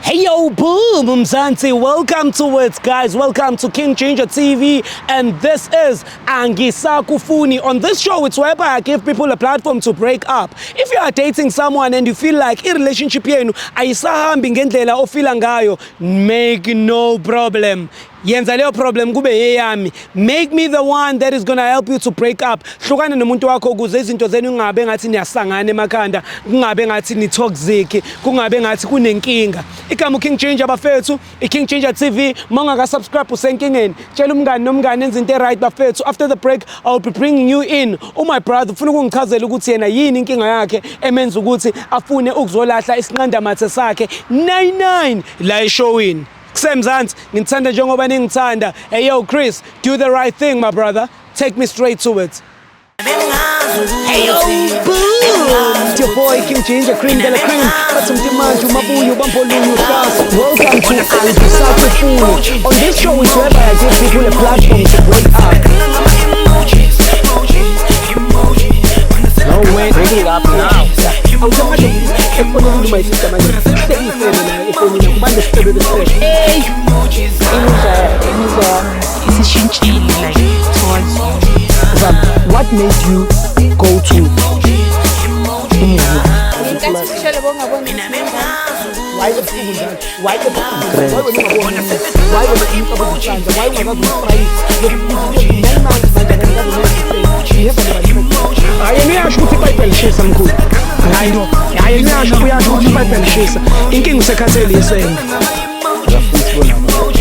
Hey yo, boom, Mzansi. Welcome to it, guys. Welcome to King Ginger TV, and this is Angisakufuni. On this show, it's whereby I give people a platform to break up. If you are dating someone and you feel like i relationship yenu ayisahambi ngendlela ofila ngayo, make no problem. Yenza leyo problem kube yeyami. Make me the one that is gonna help you to break up. Hlukana nomuntu wakho ukuze izinto zenu kungabe ngathi niyasangana emakhanda, kungabe ngathi ni toxic, kungabe ngathi kunenkinga. Igama uKing Ginger, bafethu, iKing Ginger TV. Mawungaka subscribe, usenkingeni. Tshela umngani nomngani enze into right, bafethu. After the break, I will be bringing you in my brother. Ufuna ukungichazela ukuthi yena yini inkinga yakhe emenza ukuthi afune ukuzolahla isinqandamathe sakhe 99 la eshowini. Kusemzansi, ngithanda njengoba ningithanda. Hey yo, Chris, do the right thing, my brother. Take me straight to it. Hey yo, boom! It's your boy King Ginger, cream de la cream. Bathi mtimanje umabuyo bambolunye uhlasa. Welcome to Angisakufuni. On this show, it's whereby I give people a platform to break up. No way, bring it up now. Awusamanje efonini, my sister, manje hlekisele la efonini kubantu sicebe besicebe. Hey, Imizwa yami isishintshile, like, towards you. Zam, what made you go to umuzi? Ngenkathi ushele bongaboni. Why ebusuku njalo? Why ebusuku? Why wena ungaboni? Why wena umcabuza isandla? Why ungakazi umsprayisi? 9 months manje akakazi. Hayi, yena uyasho ukuthi iBhayibheli lishisa, mkhulu. Hayi, hayi, yena uyasho, uyasho ukuthi iBhayibheli lishisa. Inkinga usekhathele isende. Futhi bona.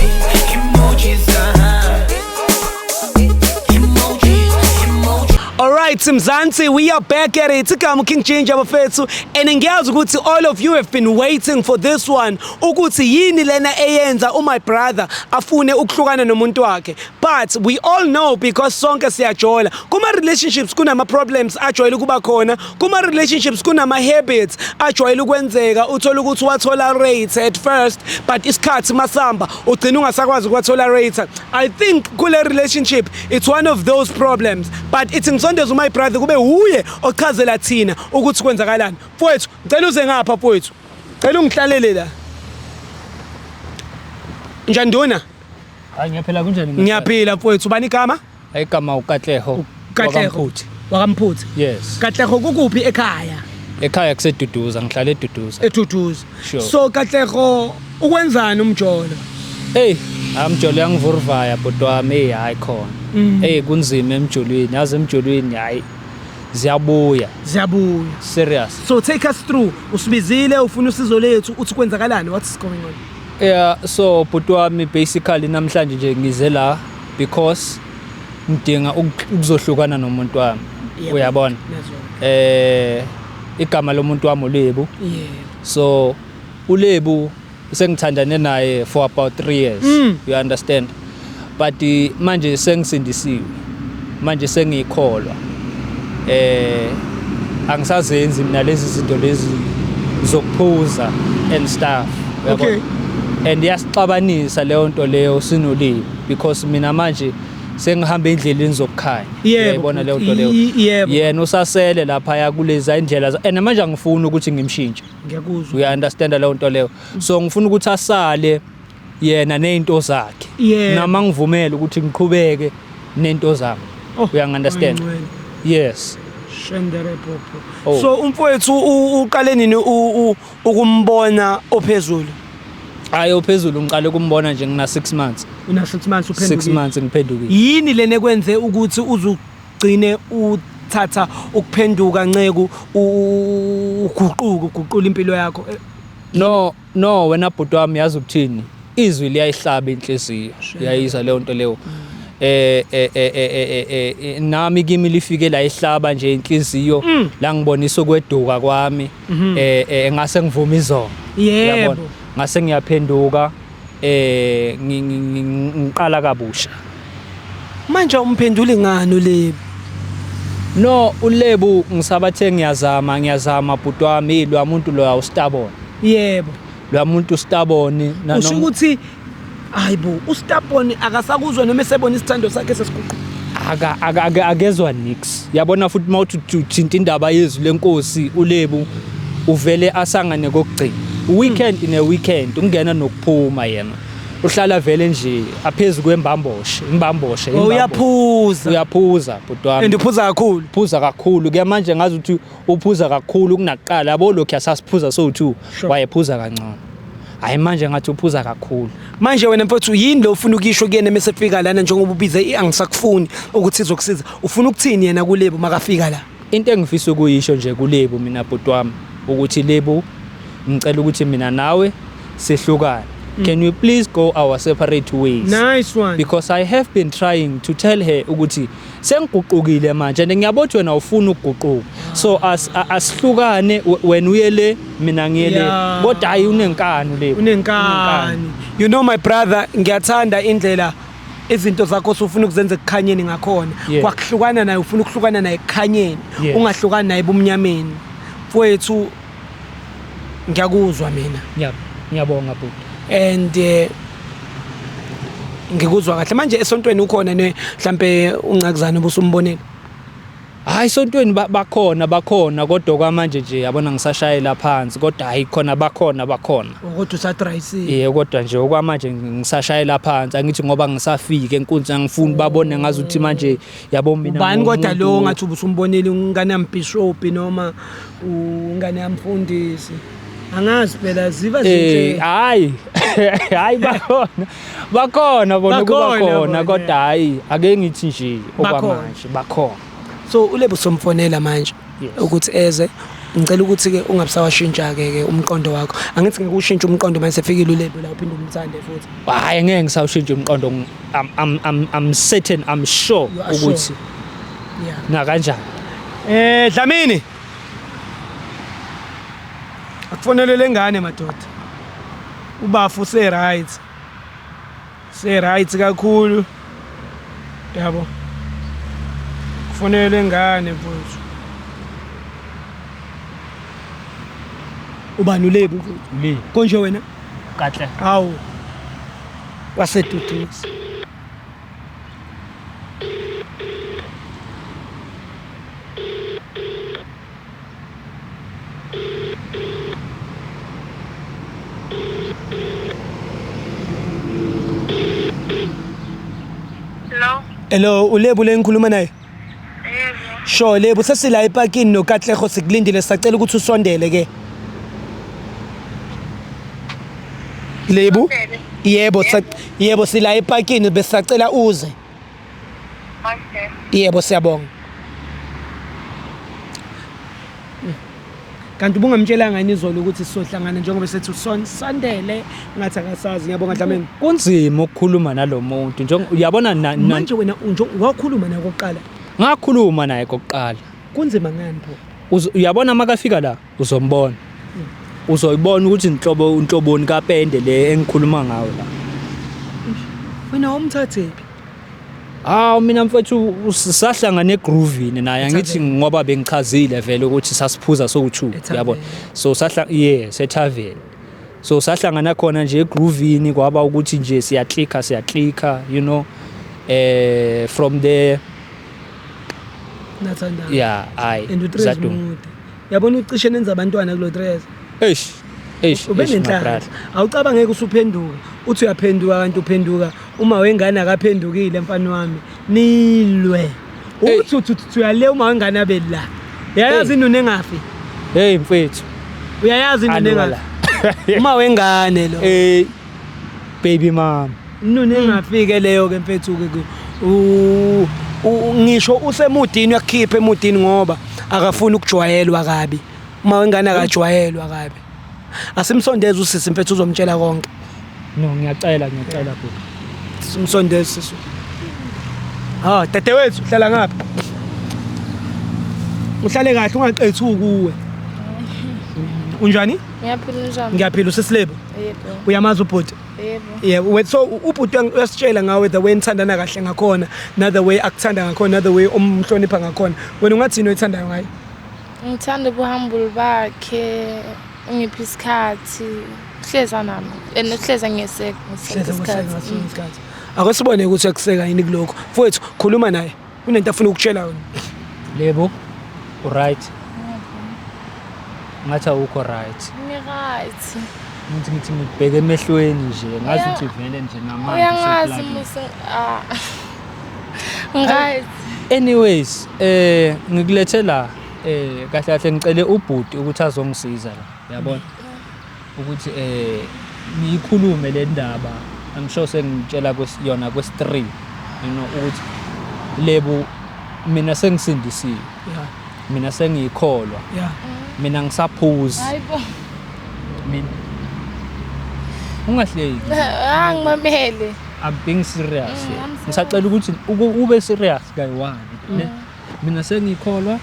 Alright, Mzansi, we are back at it. Igama King Ginger, bafethu, and ngiyazi ukuthi all of you have been waiting for this one. Ukuthi yini lena eyenza my brother afune ukuhlukana nomuntu wakhe. But we all know, because sonke siyajola. Kuma relationships kunama problems ajwayele ukuba khona. Kuma relationships kunama habits ajwayele ukwenzeka. Uthola ukuthi wa-tolerate at first, but isikhathi masamba ugcina ungasakwazi ukuwa-tolerate. I think kule relationship it's one of those problems. But ithi ngisondeze my brother kube uye ochazela thina ukuthi kwenzakalani. Mfowethu, ngicela uze ngapha, mfowethu. Cela ungihlalele la. Njani, nduna? Hayi, ngiyaphila, kunjani? Ngiyaphila, mfowethu. Ubani igama? Igama uKatleho. Katleho. WakaMphuthi. WakaMphuthi. Yes. Katleho, kukuphi ekhaya? Ekhaya kuseDuduza, ngihlala eDuduza. EDuduza. Sure. So Katleho, ukwenzani umjolo? Hey, amjolo yangivurvaya, bhuti wami, hey, hayi khona. Hey, kunzima emjolweni, yazi emjolweni hayi ziyabuya. Ziyabuya. Serious. So take us through. Usibizile ufuna usizo lethu, uthi kwenzakalani? What's going on? Yeah, so bhuti wami, basically namhlanje nje ngize la because ngidinga ukuzohlukana nomuntu wami. Uyabona? Nezwa. Igama lomuntu wami uLebu. So uLebu sengithandane naye for about 3 years. You understand? But manje sengisindisiwe. Manje sengikholwa. Angisazenzi mina lezi zinto lezi zokuphuza and stuff. Uyabona? Okay. And iyasixabanisa leyo nto leyo sinoLebu because mina manje sengihamba endleleni zokukhanya. Uyayibona leyo nto leyo? Yebo. Yena usasele lapha kulezi indlela and manje angifuni ukuthi ngimshintshe. Ngiyakuzwa. Uya understand leyo nto leyo? So ngifuna ukuthi asale yena nezinto zakhe, nama ngivumele ukuthi ngiqhubeke nento zami. Oh, Uyangi-understand? ngcwele. Yes. Shendere popo. Oh. So umfowethu, uqale nini ukumbona ophezulu? Hayi, ophezulu ngiqale ukumbona nje ngina 6 months. Una 6 months 6 uphendukile. months ngiphendukile. Yini lena ekwenze ukuthi uzugcine uthatha ukuphenduka, nceku, uguquke, uguqula impilo yakho? No, wena bhuti wami, yazi ukuthini, izwi liyayihlaba inhliziyo, uyayizwa leyo nto leyo? Nami kimi lifike la ihlaba nje inhliziyo, la ngibonisa ukweduka kwami, ngase ngivuma izono. Uyabona? Ngase ngiyaphenduka, ngiqala kabusha. Manje umphenduli ngani uLebu? No, uLebu ngisabathe ngiyazama, ngiyazama, bhuti wami, lo muntu lo awustubborn. Lo muntu stubborn. Usho ukuthi hayibo, ustubborn, akasakuzwa noma esebona isithando sakhe sesiguqa. Akezwa nix, yabona? Futhi mawuthi uthinta indaba yezwi lenkosi, uLebu uvele asangane kokugcina. Weekend ne weekend ungena nokuphuma yena. Uhlala vele nje aphezu kwembamboshe, imbamboshe. Oh, uyaphuza. Uyaphuza bhuti wami. And uphuza kakhulu. Uphuza kakhulu. Ke manje ngazi ukuthi uphuza kakhulu kunakuqala. Yabo lokhu yasasiphuza so2 wayephuza kancane. Hayi manje ngathi uphuza kakhulu. Manje wena mfowethu yini lo ufuna ukuyisho kuyena mase efika lana njengoba ubize iangisakufuni ukuthi izokusiza. Ufuna ukuthini yena kuLebo makafika la? Into engifisa ukuyisho nje kuLebo mina bhuti wami ukuthi Lebo ngicela ukuthi mina nawe sihlukane. Can we please go our separate ways? Nice one. Because I have been trying to tell her ukuthi sengiguqukile manje and ngiyabona ukuthi wena ufuna ukuguquka. So as asihlukane wena uye le mina ngiye le. Kodwa hayi unenkani Lebo. Unenkani. You know my brother, ngiyathanda indlela izinto zakho usufuna ukuzenza ekukhanyeni ngakhona. Kwakuhlukana naye ufuna ukuhlukana naye ekukhanyeni, ungahlukani naye ebumnyameni. Mfowethu ngiyakuzwa mina. Ngiyabonga bhuti. And ngikuzwa kahle. Manje esontweni ukhona ne mhlambe uNcakuzana obusumbonile? Hayi sontweni bakhona bakhona kodwa kwamanje nje yabona ngisashayela phansi kodwa hayi khona bakhona bakhona. Kodwa usadrayisile. Yebo kodwa nje okwamanje ngisashayela phansi angithi ngoba ngisafika enkunzi angifuni babone ngazi ukuthi manje yabo mina. Ubani kodwa lo ngathi ubusumbonile ungane yambishop noma ungane yamfundisi? Angazi phela ziba zinhle. Hayi. Hayi bakhona. Bakhona bona kubakhona kodwa hayi ake ngithi nje okwamanje bakhona. So uLebo somfonela manje ukuthi eze. Ngicela ukuthi ke ungabusawashintsha ke ke umqondo wakho. Angithi ngeke ushintshe umqondo manje sefikile uLebo la uphinde umthande futhi. Hayi ngeke ngisawushintsha umqondo. I'm certain, I'm sure ukuthi yeah. Na kanjani? Dlamini. Akufonele lengane madoda. Ubafu se right. Se right kakhulu. Yabo. Kufonele lengane mfowethu. Ubani uLebo mfowethu? Le. Konje wena? Kahle. Hawu. Waseduduza. Hello. Hello, uLebo le ngikhuluma naye? Yebo. Sure Lebo, sesila epakini noKatlego sikulindile sacela ukuthi usondele ke. Lebo? Yebo, yebo sila epakini besacela uze. Okay. Yebo siyabonga. Kanti ubungamtshelanga yini izolo ukuthi sizohlangana njengoba sethi usondele ngathi akasazi. Ngiyabonga Dlamini. Kunzima ukukhuluma nalomuntu njengoba uyabona manje wena wakhuluma naye kokuqala. Ngakhuluma naye kokuqala. Kunzima ngani pho? Uyabona makafika la uzombona. Uzoyibona ukuthi inhlobo unhloboni kapende le engikhuluma ngayo la. Wena umthathephi? Ah mina mfethu sahlangana egroovini naye angithi ngoba bengichazile vele ukuthi sasiphuza so2 yabona. So sahla yes etavern. So sahlangana khona nje egroovini kwaba ukuthi nje siyaclicka siyaclicka you know from there nathanda. Yeah hayi zaduma. Yabona ucishe nenza abantwana kulo dress. Eish eish ubenenhlanhla. Awucabangeke usuphenduka uthi uyaphenduka kanti uphenduka uma wengane akaphendukile mfana wami nilwe. Uthi uthi uyale uma wengane abe la. Uyayazi inunu engafi? Hey mfethu. Uyayazi inunu engafi? Uma wengane lo. Baby mom. Inunu engafike leyo ke mfethu ke ngisho usemudini uyakhipha emudini ngoba akafuni ukujwayelwa kabi. Uma wengane akajwayelwa kabi. Asimsondeze usisi mfethu uzomtshela konke. No ngiyacela ngiyacela bhuti. Simsondeze sisi. Ha dadewethu uhlala ngaphi? Uhlale kahle ungaqethuki kuwe. Unjani? Ngiyaphila njani? Ngiyaphila usisi Lebo. Yebo. Uyamazi ubhuti? Yebo. Yebo. So ubhuti uyasitshela ngawe the way nithandana kahle ngakhona, na the way akuthanda ngakhona, na the way umhlonipha ngakhona. Wena ungathini oyithandayo ngaye? Ngithanda ubuhambulu bakhe, ungiphi isikhathi, uhleza nami. And uhleza ngeseka isikhathi. Ake sibone ukuthi uyakuseka yini kulokho. Mfowethu khuluma naye. Kunento afuna ukutshela yona. Lebo, u right? Ngathi awukho right. Ngi Right. Ngithi ngikubheke emehlweni nje ngazi Uya- ukuthi vele nje namanje Uyangazi useplakini. musa. Ah. Right. Anyways, ngikulethe la kahle kahle ngicele ubhuti ukuthi azongisiza la. Yabona? Ukuthi ngiyikhulume le ndaba. I'm sure sengitshela yona kwesi-3, you know, ukuthi Lebo mina sengisindisiwe. Mina sengiyikholwa. Mina ngisaphuzi. Hayibo. Mina ungahleki. Ah, ngimamele. I'm being serious here. I'm serious. Ngisacela ukuthi ube serious kayi-one. Ne? Mina sengikholwa,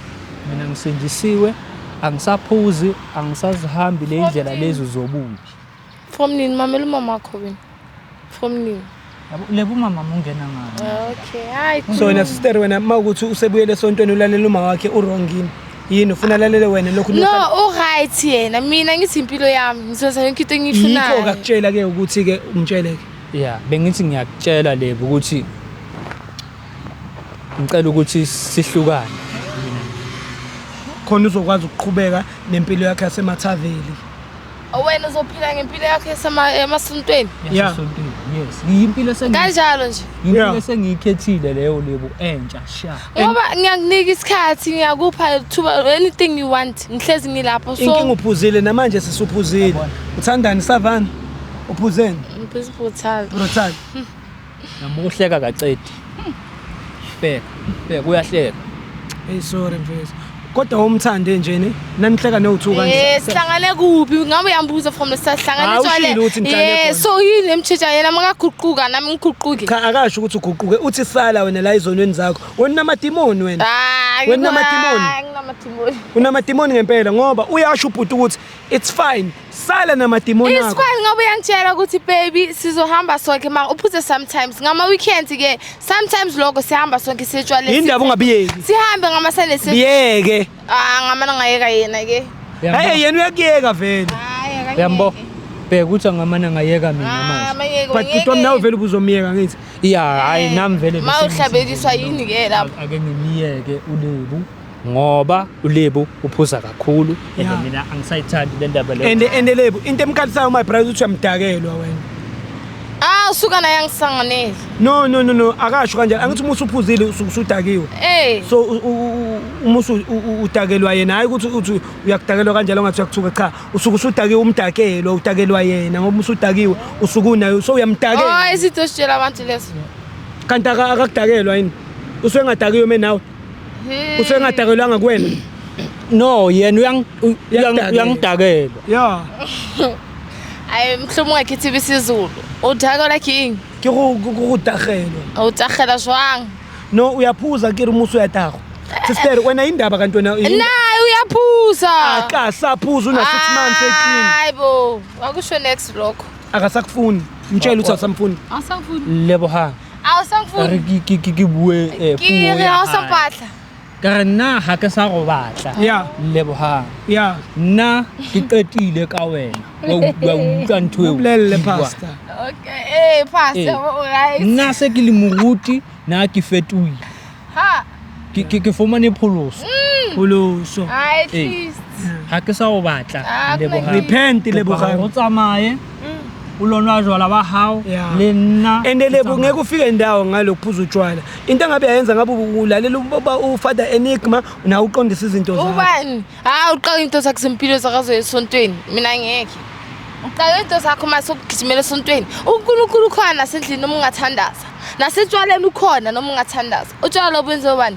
mina ngisindisiwe, angisaphuzi, angisazihambi le ndlela lezi zobubi. From nini mamela umama wakho wena? From nini? Yabo Lebo umama ungena ngani? Okay. Hayi. So wena sister, wena uma ukuthi usebuyele esontweni ulalela uma wakhe, u-wrong yini? Yini ufuna alalele wena lokhu? No, u-right yena. Mina ngithi impilo yami. Ngizokwenza yonke into Yikho engiyifunayo. kakutshela ke ukuthi ke umtshele ke. Yeah, bengithi ngiyakutshela Lebo ukuthi ngicela ukuthi sihlukane. Khona uzokwazi ukuqhubeka nempilo yakhe yasemathaveli. Wena uzophila ngempilo yakho emasontweni. Yeah. Yasesontweni. Yes. Yimpilo Kanjalo nje. yimpilo Yeah. esengiyikhethile leyo Lebo entsha sha. Ngoba ngiyakunika isikhathi, ngiyakupha ithuba, anything you want. Ngihlezi ngilapho. So Inkinga uphuzile namanje, sisuphuzile. Yabona. Uthandani savana? Uphuzeni? Ngiphuza brutal. Brutal. Noma uhleka kacedi. Bheka, bheka uyahleka. Hey, sorry mfethu. Kodwa umthande nje ne? Nanihleka no2 kanje. Sihlangane kuphi? Ngabe uyambuza from the start sihlangane Ah, ushilo ukuthi nihlangane Eh, khona. so yini emtshintsha yena makaguquka nami ngiguquke? Cha, akasho ukuthi uguquke, uthi sala wena la izonweni zakho. Wena unamadimoni wena. Ah, Wena unamadimoni? Nginamadimoni. Unamadimoni ngempela ngoba uyasho ubhuti ukuthi it's fine. Sala namadimoni It's akho. fine ngoba uyangitshela ukuthi baby sizohamba sonke ma uphuze sometimes ngama weekends ke, sometimes lokho sihamba sonke siyetshwale. Yindaba ungabiyeki. Sihambe ngama Sunday si Biyeke. Ah, ngamana ngayeka yena ke. Hey, yena uyakuyeka vele. Hayi, akangiyeki. Uyambo? Bheka ukuthi angamane ngayeka mina Ah, manje. mayeke. But bhuti wami, nawe vele ubuzomiyeka ngithi. Yeah, hayi nami vele Ma bese uhlabekiswa yini ke lapho? Ake ngimiyeke uLebu ngoba uLebu uphuza kakhulu and Yeah. mina angisayithandi le ndaba leyo. And Lebo, into emkhalisayo my brother uthi uyamdakelwa wena. Ah, usuka naye angisanganele. No, no, no, no, akasho kanjalo. Angithi uma usuphuzile usuke usudakiwe. Eh. So uma udakelwa yena, hayi ukuthi uthi uyakudakelwa kanjalo ngathi uyakuthuka, cha, usuke usudakiwe, umdakelwa, udakelwa yena ngoba usudakiwe, usuke unayo, so Oh, uyamdakela. izinto ositshela abantu lezo. Kanti akakudakelwa yini? Usuke engadakiwe mina nawe? Usuke engadakelwanga kuwena? No, yena Uyakudakelwa. uyangidakelwa. Yeah. Ayi, mhlawumbe ungakhethi isiZulu. Udakelwa king. Ke go dagelwa. Utagela jwang? No, uyaphuza ke re musu uyadakwa. Sister, wena indaba kanti wena Naye uyaphuza. Akasaphuza, una 6 months e-clean. Hayibo, akusho next lokho. Akasakufuni. Mtshela ukuthi asamfuni. Awusangifuni. Lebohang. Re Awusangifuni. ke bue Ke puo re ya ha o hae. sa mpatla. Ka re nna ha ke sa go batla. Yeah. Lebohang. Yeah. Nna ke qetile ka wena. Wa utlwa ntho eo. Bolelle Ke bua. pastor. Okay, eh pastor, Eh. all right. Nna se ke le moruti, nna ke fetohile. Ha. Ke fumane pholoso. Pholoso. At Eh. least. Ha ke sa o batla. Ah, Lebohang. Repent, Kopa Lebohang. hore o tsamaye o lo nwa jwala ba hao Yeah. le nna. And Lebo, ngeke ufike indawo ngalokuphuza utshwala. Into engabe yayenza ngabe ulalela uba uFather Enigma nawe uqondisa izinto zakho. Ubani? Ha, uqala into zakho zempilo zakazo esontweni. Mina ngeke. Uqala into zakho mase ukugijimela esontweni. uNkulunkulu ukhona nasendlini noma ungathandaza. Nasetshwaleni ukhona noma ungathandaza. Utshwala obenziwe bani?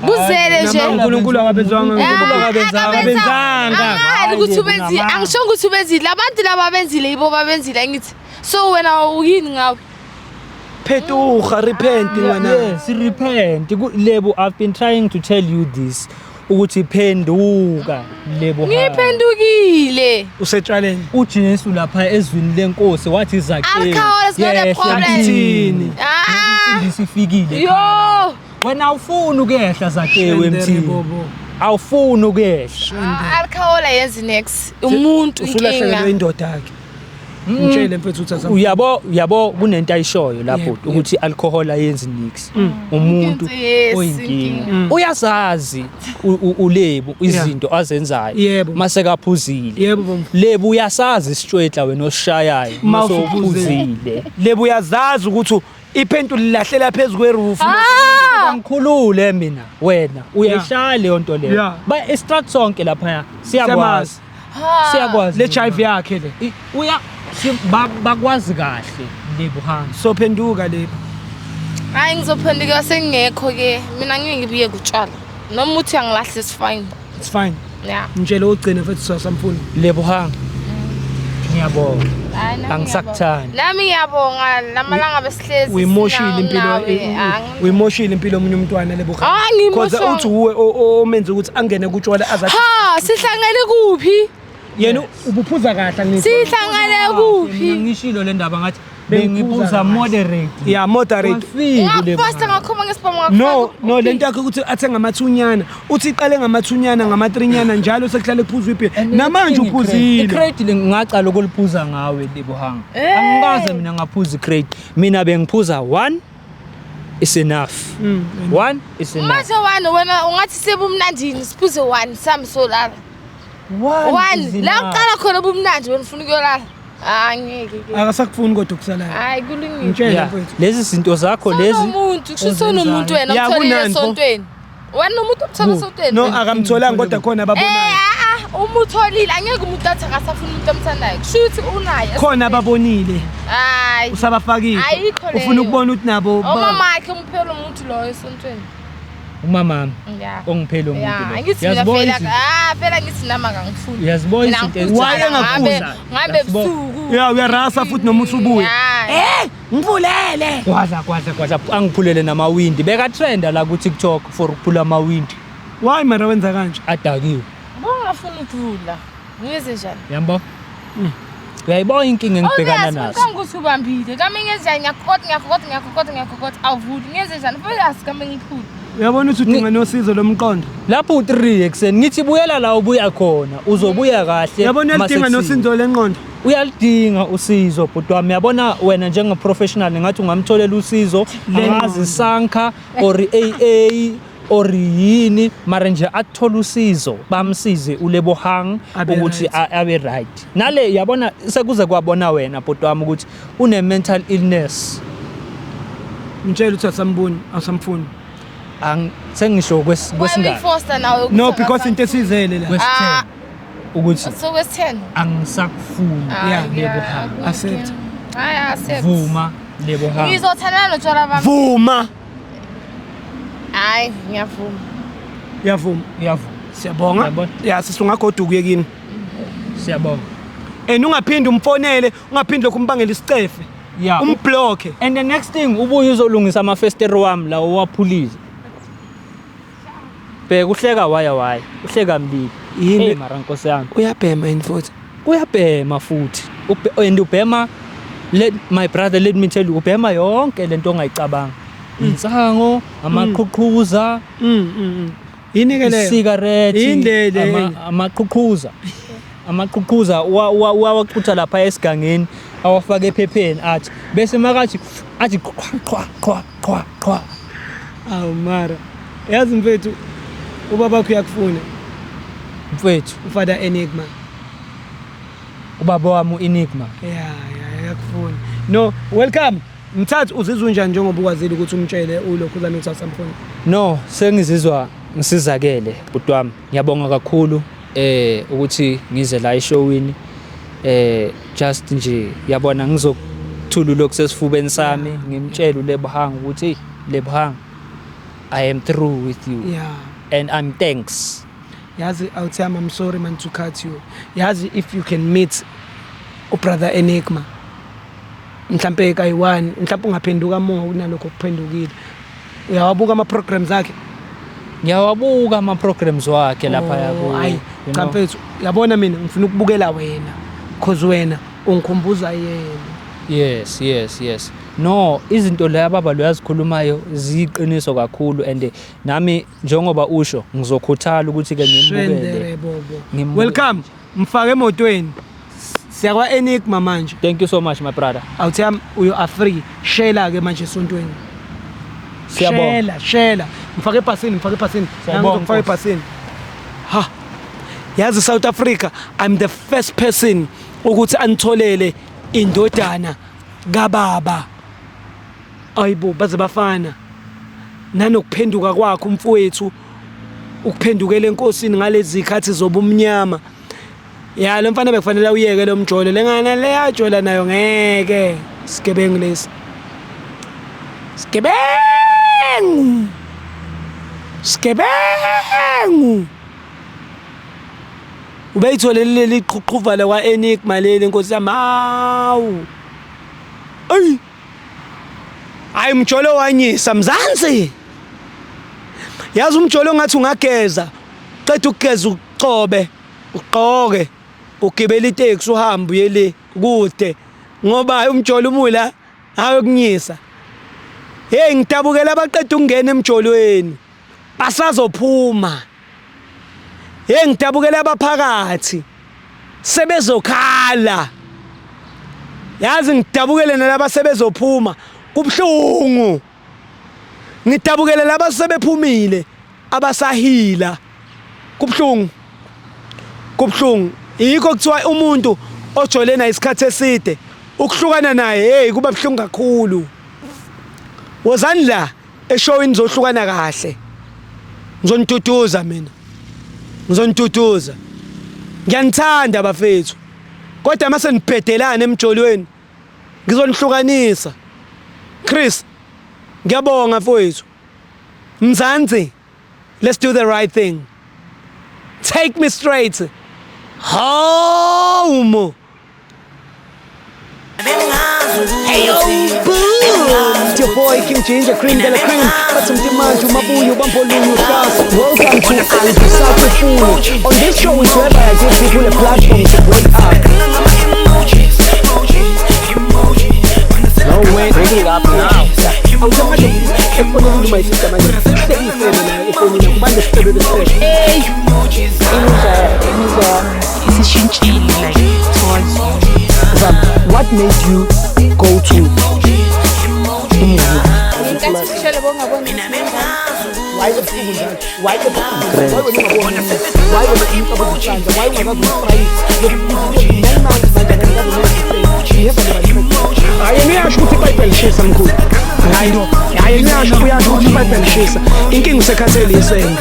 Buzele nje. Nama uNkulunkulu akabenzwanga. uNkulunkulu akabenzanga. Akabenzanga. Angali ukuthi ubenzile, Hayi, angisho ukuthi ubenzile. Abantu laba benzile yibo babenzile angithi. So wena uyini ngawe? Phetuga, repent ngwana. Yes, repent. Lebo, I've been trying to tell you this ukuthi phenduka Lebo. Ngiphendukile. Usetshwaleni. uJesu lapha ezwini lenkosi wathi Zakewu. Alcohol is not a yehla problem. emthini. Ah! Insindiso ifikile. Yo! Wena awufuni ukuyehla Zakewu emthini. Bobo. Awufuni ukuyehla. Alcohol ayenzi next. Umuntu Usulahlekelwe inkinga. indoda yakhe. Ngitshele mfethu ukuthi asamfuni. Uyabo, uyabo, kunento ayishoyo lapho ukuthi alcohol ayenzi nix. Umuntu Yes, oyinkinga inkinga. uyazazi uLebu izinto azenzayo mase kaphuzile. Yebo bomfo. Lebu uyasazi isitshwetla wena osishayayo Ma mase usuphuzile. uphuzile. Lebu uyazazi ukuthi iphenti ulilahlela phezu kweroof. Ngikhulule mina, wena uyayishaya leyo nto leyo. Ba estrat sonke lapha siyakwazi. Siyakwazi. Le jive yakhe le. Uya bakwazi kahle Lebu hamba. So phenduka Lebu. Hayi ngizophenduka sengekho ke. Mina ngeke ngibuye kutshwala. Noma uthi angilahle it's fine. It's fine. Yeah. Ngitshele ugcine mfethu sasamfuni. Lebu hamba. Ngiyabonga. Angisakuthandi. Nami ngiyabonga lamalanga besihlezi. Uyimoshile impilo, uyimoshile impilo omunye umntwana Lebu. Because uthi uwe omenza ukuthi angene kutshwala azathi. Ha, sihlangene kuphi? Yena ubuphuza kahle angithi. Sihlangene kuphi? Ngishilo le ndaba ngathi bengiphuza moderate. Yeah, moderate. Ngakuposta ngakhoma ngesibhamu ngakufaka. No, no, lento yakhe ukuthi athenga amathunyana. Uthi iqale ngamathunyana ngamatrinyana njalo sekuhlale kuphuzwa ibhiya. Namanje uphuzile. Icrate le ngaqala ukuliphuza ngawe Lebohang. Angikaze mina ngaphuza icrate. Mina bengiphuza 1 is enough. 1 is enough. Manje 1 wena ungathi sebumnandini siphuze 1 sami solala. 1 la uqala khona ubumnandi wena ufuna ukuyolala. Angeke ke. Akasakufuni kodwa kusalayo. Hayi kulungile. Ngitshela mfethu. Lezi zinto zakho lezi. Unomuntu, kusho unomuntu wena umtholile esontweni. Wena nomuntu umthola esontweni. No, akamtholanga kodwa khona ababonayo. Umutholile, angeke umuntu athi akasafuni umuntu omthandayo. Kusho ukuthi unaye. Khona ababonile. Hayi. Usabafakile. Ufuna ukubona ukuthi nabo. Umama wakhe umphela umuntu loyo esontweni. Umama ongiphela umuntu lo. Uyazibona, phela ngithi nami akangifuni. Uyazibona izinto eziwayengakuza. Ngabe ebusuku. Yeah, uyarasa futhi noma usubuya. Ngivulele. Gwadla gwadla gwadla angiphulele namawindi. Beka trenda la ku TikTok for ukuphula amawindi. Why mara wenza kanje? Adakiwe. Bongafuni ukuvula. Ngiyenze njani? Yambo. Uyayibona inkinga engibhekana nazo. Ngicabanga ukuthi ubambile. Kami ngenza ngiyakokota ngiyakokota ngiyakokota ngiyakokota awuvuli. Ngenze njani? Futhi asikame ngiphule. Uyabona ukuthi udinga nosizo lomqondo. Lapho u3 ekseni ngithi buyela la ubuya khona uzobuya kahle. Uyabona uyalidinga nosizo lenqondo. Uyalidinga usizo bhuti wami. Uyabona wena njenge professional ngathi ungamtholela usizo angazi Sanka or AA or yini mara nje athola usizo bamsize uLebohang ukuthi abe right. Nale yabona sekuze kwabona wena bhuti wami ukuthi une mental illness. Ngitshela ukuthi asamboni asamfuni. Sengisho kwesingane. No, because into esizele la. Ukuthi so kwesi-10 angisakufuni. Yeah, Lebohang. Accept. Hayi accept. Vuma Lebohang. Ngizothandana notshwala bami. Vuma. Hayi ngiyavuma. Uyavuma. Uyavuma. Siyabonga. Ya sisi ungagoduka uye kini. Siyabonga. And ungaphindi umfonele, ungaphindi lokhu umbangela isicefe. Yeah. Umblock. And the next thing ubuye uzolungisa amafesteri wami la owaphulile. Bheka uhleka waya waya, uhleka mlilo. Hey mara nkosi yami. Uyabhema yini futhi? Uyabhema futhi. And ubhema, let my brother let me tell you, ubhema yonke lento ongayicabanga. Insango, amaqhuqhuza, Yini ke leyo? Isigarethi, Yini le? Amaqhuqhuza. Amaqhuqhuza wawaqutha lapha esigangeni, awafake ephepheni athi bese makathi athi qhwa qhwa qhwa qhwa qhwa. Awu mara. Yazi mfethu ubaba wakho uyakufuna. Mfethu, uFather Enigma. Ubaba wami uEnigma. Yeah, uyakufuna. No, welcome. Mthathu uzizwa unjani njengoba ukwazile ukuthi umtshele ulokhu uzame ukuthi asamfuna? No, sengizizwa ngisizakele bhuti wami. Ngiyabonga kakhulu ukuthi ngize la eshowini. Just nje yabona ngizokuthula lokhu sesifubeni sami ngimtshele uLebohang ukuthi hey Lebohang, I am through with you. Yeah. And I'm thanks. Yazi awuthama, I'm sorry man to cut you. Yazi if you can meet ubrother Enigma mhlambe kayi-1 mhlambe ungaphenduka more kunalokho okuphendukile. Uyawabuka ama programs akhe? Ngiyawabuka ama programs wakhe lapha yabo. Hayi cha mfethu, yabona mina ngifuna ukubukela wena because wena ungikhumbuza yena. Yes, yes, yes. No, izinto la baba lo yazikhulumayo ziyiqiniso kakhulu and nami njengoba usho ngizokhuthala ukuthi ke ngimbukele. Welcome, mfake emotweni. Siyakwa Enigma manje. Thank you so much, my brother. Awuthi yami, you are free. Shela ke manje esontweni. Siyabonga. Shela, shela. Mfake ebhasini, mfake ebhasini. Siyabonga, Ngifake ebhasini. Ha. Yazi South Africa, I'm the first person ukuthi anitholele indodana kababa. Ayibo, baze bafana. Nanokuphenduka kwakho umfowethu, ukuphendukela enkosini ngalezi zikhathi zobumnyama. Ya, lo mfana bekufanele uyeke lo mjolo, lengane leyajola nayo ngeke. Sigebengu lesi. Sigebengu. Sigebengu. Ubeyitholele leli qhuqhuva kwa Enigma leli, nkosi yami. Hawu. Ey. Hayi, umjolo wanyisa Mzansi. Yazi umjolo ngathi ungageza. Qeda ukugeza ucobe, ugqoke, ugibela iteksi uhambe uye le kude ngoba umjolo umula hayi ukunyisa. Hey, ngidabukela abaqeda ukungena emjolweni. Basazophuma. Hey, ngidabukela abaphakathi. Sebezokhala. Yazi ngidabukele nalaba sebezophuma. Kubhlungu. Ngidabukele laba sebephumile abasahila. Kubhlungu. Kubhlungu. Yikho kuthiwa umuntu ojole naye isikhathi eside ukuhlukana naye, hey, kuba buhlungu kakhulu. Wozani la eshowini, zohlukana kahle. Ngizoniduduza mina. Ngizoniduduza. Ngiyanithanda bafethu. Kodwa mase nibhedelana emjolweni ngizonihlukanisa. Chris, ngiyabonga mfowethu. Mzansi, let's do the right thing. Take me straight home. Hey yo, boom! It's your boy King Ginger Cream de la Cream. Bathi mtimanje umabuyo bambolunye uhlasa. Welcome to Angisakufuni. On this show is where I give people a platform to break up. No way. Breaking up now. Awuthi efonini uma isister manje. Sekuyifebe nayo efonini kubantu isifebe besifebe. Imizwa, imizwa yami isishintshile like towards you. Zam, what made you go to umuvi? Ngenkathi ushele bongaboni. Why ebusuku njalo? Why ebusuku? Why wena ungaboni? Why wena umcabango uhlanja? Why ungakazi ufrayise? 9 months manje akakazi. Yebo, hayi, yena uyasho ukuthi iBhayibheli lishisa, mkhulu. Hayi, hayi, uyasho, uyasho ukuthi iBhayibheli lishisa. Inkinga usekhathele isende.